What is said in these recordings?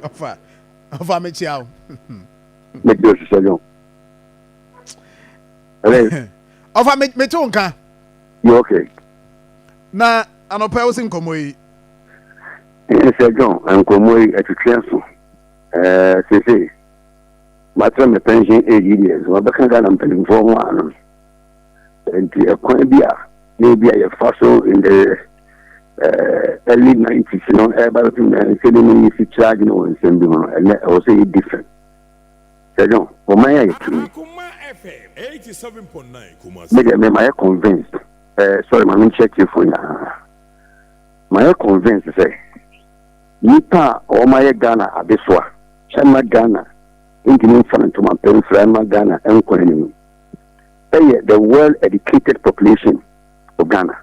Ɔfa ɔfa, mekyia wo. Mede osisɛ no. Hello. Ɔfa, mete wo nka. You okay? Na anɔpɛ wo se nkɔmmɔ yi. Sɛ John, nkɔmmɔ yi ɛtwetwe so. Sese matena me pension age yi deɛ, so mabɛka Ghana mpanimfoɔ ho ano. Nti ɛkwan bi a na ebi a yɛfa so in the early 90s no, ɛba bɛpem na nsɛm no yi si kyerɛ adwene wɔ nsɛm bi ho no, ɛnɛ ɛwɔ sɛ yɛ different. Sɛ John, ɔman a yɛtumi me deɛ, me mayɛ convinced, sorry, ma menkyerɛ tiefo nyinaa, mayɛ convinced sɛ nipa a wɔmayɛ Ghana adesoa ɛma Ghana ntumi mfa no ntoma mpɛmfra ɛma Ghana nkɔ anim ɛyɛ the well educated population of Ghana.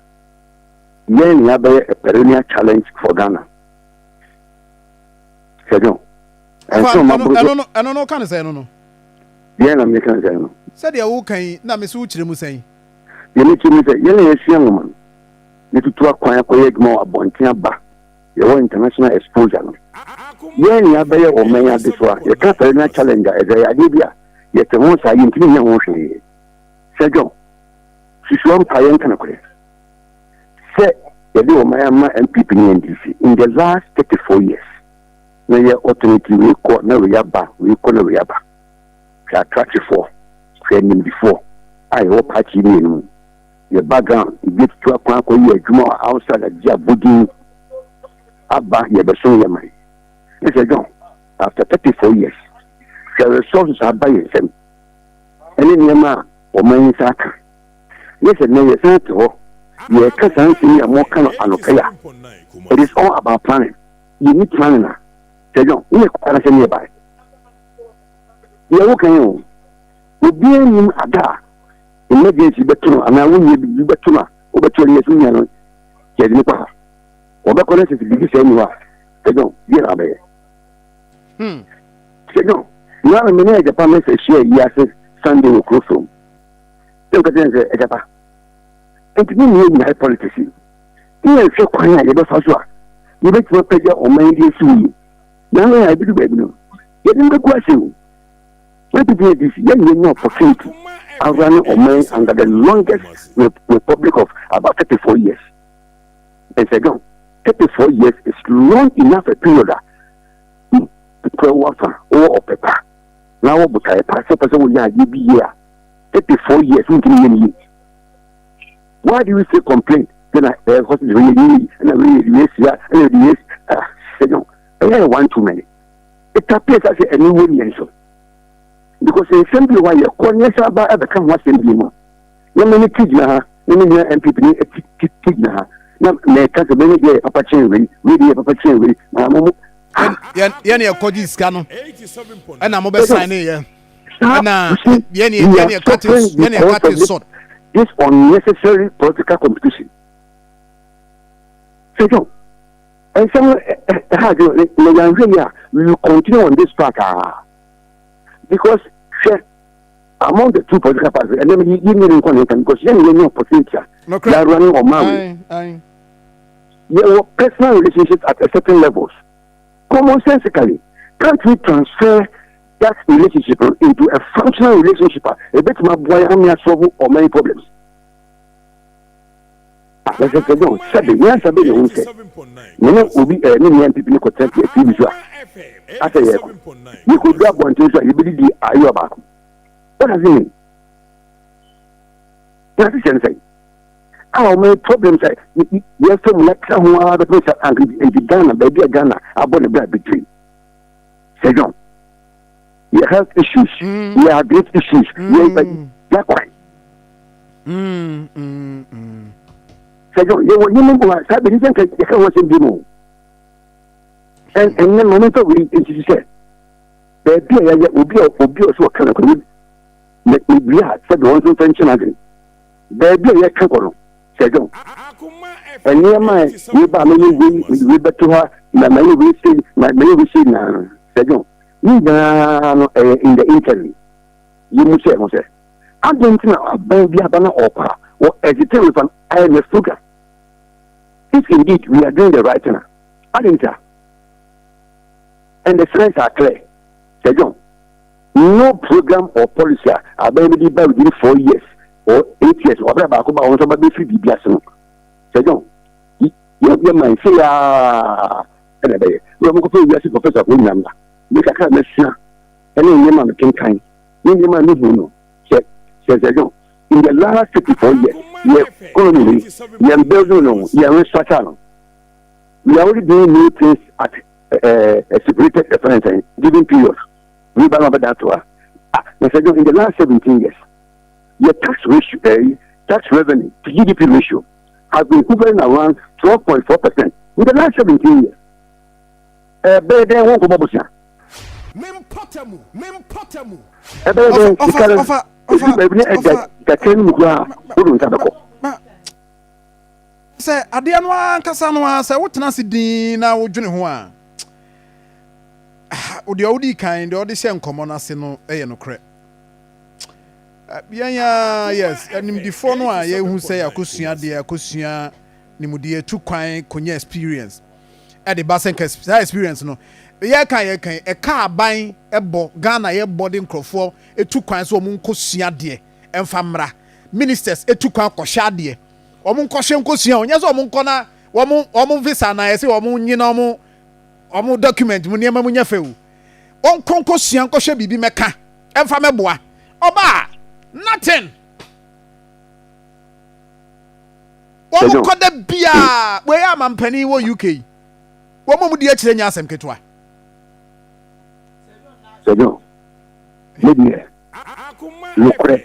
Yɛn ni abɛyɛ a perennial challenge for Ghana. Sɛ John, ɛnso ɔma boro so. Ɛno no ka ne sɛ ɛno no. Yɛn na meka sɛ no. Sɛdeɛ woka yi na me so wokyerɛ mu sɛn? Deɛ mekyerɛ mu sɛ yɛn na yɛsua nwoma no, yɛtutu akwan akɔyɛ adwuma wɔ abɔnten aba, yɛwɔ international exposure no, yɛn ni abɛyɛ ɔman ade so a yɛka perennial challenge a, ɛsɛ yɛ adeɛ bi a yɛte ho saa, yɛntumi nyɛ ho hwee. Sɛ John, susua mpa, yɛnka nokorɛ sɛ yɛde ɔman ama NPP ne NDC in the last 34 years na yɛ alternate, wei kɔ na wei aba, wei kɔ na wei aba. Hwɛ atrakyefoɔ, hwɛ nimdifoɔ a yɛwɔ party mmienu mu, yɛ background, ebi atutu akwan akɔyɛ adwuma wɔ outside, agye abodin aba, yɛbɛsom yɛ man. Ne sɛ John, after 34 years, hwɛ resources aba yɛn nsam ɛne nneɛma a ɔman nsa aka. Ne sɛ nnɛ yɛsan te hɔ yɛka saa nsɛm yi a mɔka no anɔpɛ yi a, it is all about planning. Yɛni planning a, sɛ John, woyɛ kɔa no sɛ ne yɛbae yɛwo kan o, obiara nim ada a emergency bɛto no anaa wonyɛ biribi bɛto no a wobɛto no yɛ so nya no, yɛde ne kɔ ha, wɔbɛkɔ no sɛ biribi sɛ ni hɔ a, sɛ John, bia na abɛyɛ. Sɛ John, naa me ne Agyapa mɛsɛ hyia yi ase Sunday wɔ kuro som sɛ nka kyerɛ sɛ Agyapa nti ne nyɛ nyinae politics yi ne yɛhwɛ kwan a yɛbɛfa so a yɛbɛtumi apagya ɔman yi de asi wo yi na yɛn a ebidu baabi no yɛde no bɛgu ase o. NPP, NDC, yɛn nyɛ nya opportunity awura ne ɔman under the longest republic of about 34 years. And sɛ John, 34 years is long enough a period a nkura wafa wɔ ɔpɛ pa na wɔ botaeɛ pa sɛ pɛ sɛ woyɛ adeɛ bi yie a, 34 years wontumi yɛ no yie. Why do you say complain sɛ na hospital wei yɛ yie ɛna wei yɛ wei sia ɛna yɛ wei ah? Sɛ John, ɛyɛ yɛ one too many. It appears as ɛni wo nìyɛn so because nsɛm bi wɔ hɔ a yɛkɔ nyɛ sɛ aba ɛbɛka ho asɛm bi mu na me ne ti gyina ha na me nua NPP ne ti gyina ha na mɛka sɛ bɛne deɛ yɛ papa kyɛn wei, wei deɛ yɛ papa kyɛn wei na mo mo. Yɛn yɛkɔgye sika no ɛna mobɛsan ne yɛ ɛna yɛne yɛ cut short. This unnecessary political competition, sɛ John, nsɛm ɛha adwene na yɛnhwɛ yi a, we will continue on this track, ah, because hwɛ, among the two political parties, ɛnna yi yi nyɛ nkɔ ne nka because yɛn yɛn nyɛ opportunity a yɛawura ne ɔman wei, yɛwɔ personal relationships at a certain levels. Commonsensically, can't we transfer that relationship into a functional relationship a ebetumi aboa yɛn ami asolve ɔman problems? Lɛsɛ sɛ John, sɛbi nyansa bɛ ne ho sɛ mene obi ne nua NPP ne kɔtena TV so a asɛ yɛkɔ yɛkɔdu abɔnten so a yɛbɛdidi ayɔ baako. What does it mean? Na sisɛ no sɛ a ɔman problem sɛ yɛfɛ mu yɛtra ho ara bɛpɛ sɛ anka nti Ghana baabi a Ghana abɔ ne berɛ a bɛtiri, sɛ John, yɛ health issues, yɛ agric issues, yɛ yɛkwan. Sɛ John, yɛwɔ nneɛma bi wɔ saa bɛni sɛ nka yɛka ho asɛm bi mu. Ɛnnɛ ma memfa wei nsisi sɛ baabi a yɛyɛ obi a ɔsɛ ɔka no kɔ mebua a, sɛde wɔn nso mfa nkyɛn adwene baabi a yɛka kɔ no. Sɛ John, nneɛma a wei ba mɛyɛ wei, wei bɛto ha na mɛyɛ wei sei na mɛyɛ wei sei na sɛ John, ne nyinaa no ɛyɛ in the interim. Yɛmu sɛ ho sɛ adɛn nti na aban bi aba na ɔkɔ a wɔ exit with an IMF program? If indeed we are doing the right thing, adɛn nti a And the signs are clear. Sir John, no program or policy a aban bi de ba within 4 years or 8 years, ɔbɛrɛ baako ba wɔn nso ba bɛfiri biribi ase no. Sir John, yɛ man se yaa ɛna ɛbɛyɛ. Yɛ wɔn kɔfɛ wiase professor fo nyinam la. Me kakra mɛsua ɛne nneɛma a mekenkan ne nneɛma a mehu no sɛ Sir John, in the last 34 years, yɛ economy ni yɛn building no, yɛn restructure no. We are only doing new things at a separated reference given period. We ba na ɔbɛda to a, ah, na Sir John, in the last 17 years, your tax ratio, tax revenue to GDP ratio has been hovering around 12.4% in the last 17 years. Ɛbɛyɛ dɛn wɔn nkɔmɔ bosia? Ɛbɛyɛ dɛn sika no efi baabi ne ɛda kakra no mu koraa wode nsa bɛkɔ? Sɛ adeɛ no ankasa no a, sɛ wotena ase din na wodwene ho a, deɛ wodi kan deɛ ɔde hyɛ nkɔmmɔ no ase no yɛ nokorɛ. Yɛn a yes, animdifoɔ no a yɛhu sɛ yɛakɔsua deɛ, akɔsua nimudeɛ, tu kwan kɔnya experience ɛde ba sɛ nka saa experience no yɛka ɛka aban ɛbɔ Ghana, yɛbɔ de nkurɔfoɔ etu kwan sɛ wɔn nkɔsua deɛ ɛmfa mmra. Ministers etu kwan kɔhyɛ adeɛ, wɔn nkɔhyɛ nkɔsua. Onyɛ sɛ wɔn nkɔ na wɔn visa na yɛsɛ wɔn nyina wɔn document mu nneɛma mu nyɛ fɛ o. Wɔn nkɔ nkɔsua nkɔhyɛ biribi mɛka ɛmfa mɛboa ɔbaa nothing. Wɔn kɔ da biaa wɔyɛ amampanin wɔ UK, wɔn mu di akyire nyɛ asɛm ketewa. Sɛdwo ne deɛ nokorɛ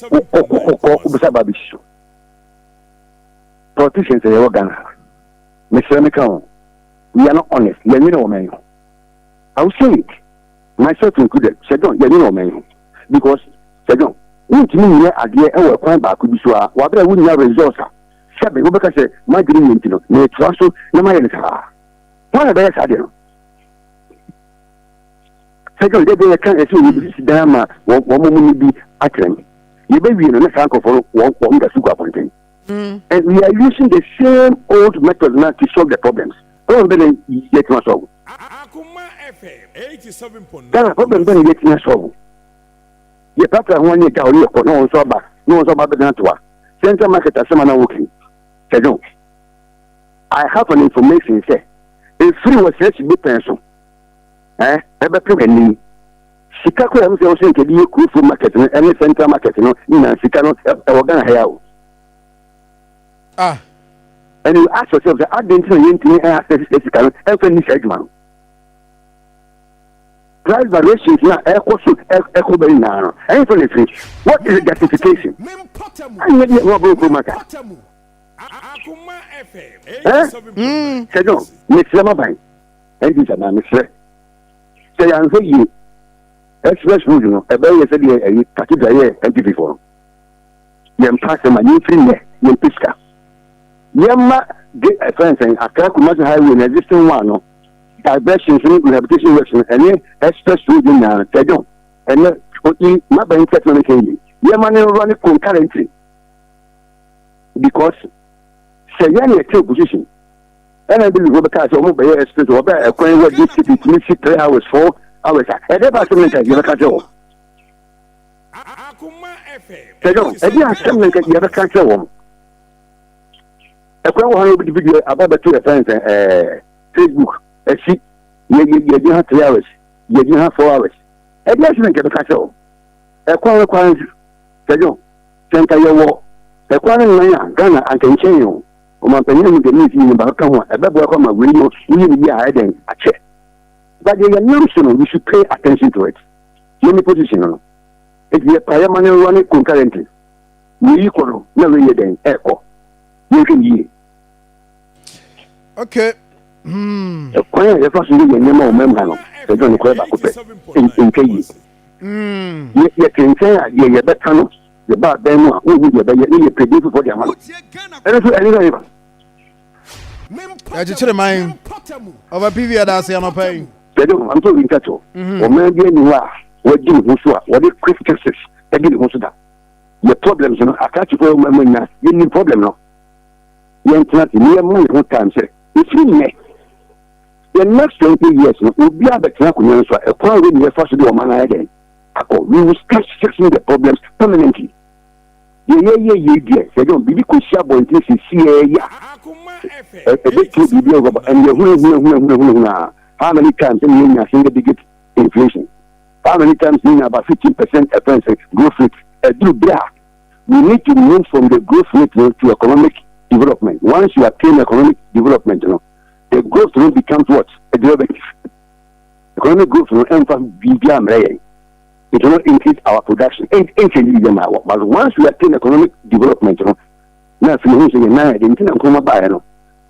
wokɔkɔkɔ wobisa ba bɛsi so. Politicians a yɛwɔ Ghana ha, mesrɛ, meka ho, we are not honest. Yɛnwene wɔ man ho. I will say it, myself included. Sir John, yɛnwene wɔ man ho because, Sir John, wontumi nyɛ adeɛ ɛwɔ ɛkwan baako bi so a wabrɛ wonya results a, sɛbe wobɛka sɛ madwene nyɛ nti no metoa so na mayɛ no saa. Wọn na bɛyɛ saa deɛ no. Sir John, deɛ yɛka ɛsɛ yɛbɛsisi dan ama wɔn mu no bi atrɛm, yɛbɛwie no na saa nkurɔfoɔ no wɔn da so gu abɔnten. And we are using the same old method now to solve the problems. Problem bɛ na yɛtuma solve Ghana, problem bɛ na yɛtuma solve. Yɛ prapra ho ani ɛgya hɔ ne yɛkɔ na wɔn nso aba na wɔn nso aba bɛdana toa central market asɛm a na wɔkiri. Sir John, I have an information sɛ efiri wɔ sɛ si bi pɛn so ɛbɛpem anim sika kora mu sɛ wɔsɛ nkɛde yɛ kurofo market no ɛne central market no nyinaa, sika no ɛwɔ Ghana ha ya o. And you ask yourself sɛ adi nti na yɛntumi ɛ access sika no ɛmfa nni saa adwuma no? Price variations na ɛkɔ so ɛkɔ bɛ nyinaa no, ɛyɛ fɛ na efiri? What is the justification? Anyɛ bi ɛwɔ aburo kurom aka ɛ. Sir John, mesrɛ ma ban NDC anaa mesrɛ sɛ yɛanhwɛ yie, express road no ɛbɛyɛ sɛdeɛ ɛyi cathedral yɛ NPP foɔ no. Yɛmpa asɛm a yɛmfiri nnɛ yɛmpɛ sika yɛma de ɛfɛn sɛn Accra Kumasi highway na existing one no, diversions ne rehabilitation works no ɛne express road nyinaa. Sir John, ɛnɛ oti maban sɛ no kɛn yi yɛma ne run concurrently because sɛ yɛn na yɛte opposition ɛna bi bi bɛka sɛ ɔmo bɛyɛ express wɔbɛ ɛkwan wɔ de city tumi si 3 hours, 4 hours a ɛdɛ ba asɛm ne nka yɛbɛka kyerɛ wɔn. Sir John, ɛde asɛm ne nka yɛbɛka kyerɛ wɔn. Ɛkwan wɔ ha no, obi de video aba bɛto yɛ fɛn sɛ Facebook ɛsi yɛ yɛ yɛgyina ha 3 hours, yɛgyina ha 4 hours. Ɛde asɛm ne nka yɛbɛka kyerɛ wɔn. Ɛkwan kwan, Sir John, sɛ nka yɛwɔ ɛkwan no nan a Ghana anka nkyɛn yɛn o. Ɔmanpanyin mu deɛ ne yi baako ka ho a ɛbɛboa kɔ ma wei no woyi ne yie a ɛdɛn akyɛ, but deɛ yɛnam so no, we should pay attention to it. Yɛn position no eti yɛ pa yɛma no run concurrently. Wei kɔ no na wei yɛ dɛn ɛɛkɔ, yɛnhwɛ ne yie. Ɛkwan a yɛfa so yɛ yɛn nneɛma wɔ mɛmha no, sɛ dɔn kɔɛ baako pɛ ntwa yie. Yɛte nkyɛn a deɛ yɛbɛka no, yɛba abɛn mu a wohu deɛ ɛbɛyɛ ne yɛ pɛdin foforɔ de ama no. Ɛno nso ɛne sɛ yɛba Yɛkyekyere man ɔba PV ɛda ase anɔpa yi. Yɛde ɔmamtɔ obi nka kyɛw, ɔman bi ani hɔ a wɔagye ne ho so a wɔde quick fixes ɛde ne ho so da. Yɛ problems no akrakyefoɔ yɛ ɔman nyinaa yɛnim problem no. Yɛntena ase ne yɛma yɛ ho time sɛ ɛfiri nnɛ. The next 20 years no, obi abɛtena akonnwa no so a, ɛkwan wei ne yɛfa so de ɔman no ayɛ dɛn akɔ. We will start fixing the problems permanently. Deɛ yɛyɛ yie deɛ sɛ dɔn biribi kɔsi abɔnten sisi yɛ a ɛbɛtuo biribi a ɛwɔ ɛn yɛ huna huna huna huna huna huna. How many times ɛna yɛnya single digit inflation? How many times yɛnya about 15% ɛfɛn sɛ growth rate? Ɛduru bere a we need to move from the growth rate no to economic development. Once you attain economic development no, the growth no becomes what? A derivative. Economic growth no ɛnfa biribi amrɛ yɛn. It will not increase our production, ɛnkyɛn biribi ama wɔ. But once we attain economic development no, na afei ho sɛ yɛn nan yɛ de nti na Nkrumah baeɛ no,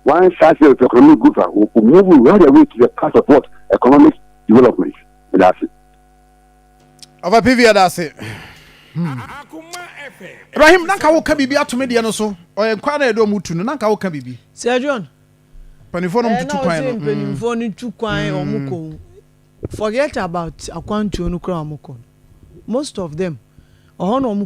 once start with economic growth a, we move right away to the path of what? Economic development. That's it. Ɔfa PV ɛda ase. Ibrahim, nanka woka biribi atome deɛ no so, ɔyɛ nkwa na yɛde ɔmo tu no, nanka woka biribi. Sir John. Mpanimfoɔ no tutu kwan no. Mpanimfoɔ no tu kwan, ɔmo kɔ. Forget about akwantuo no koraa, ɔmo kɔ no, most of them ɔhɔ na ɔmo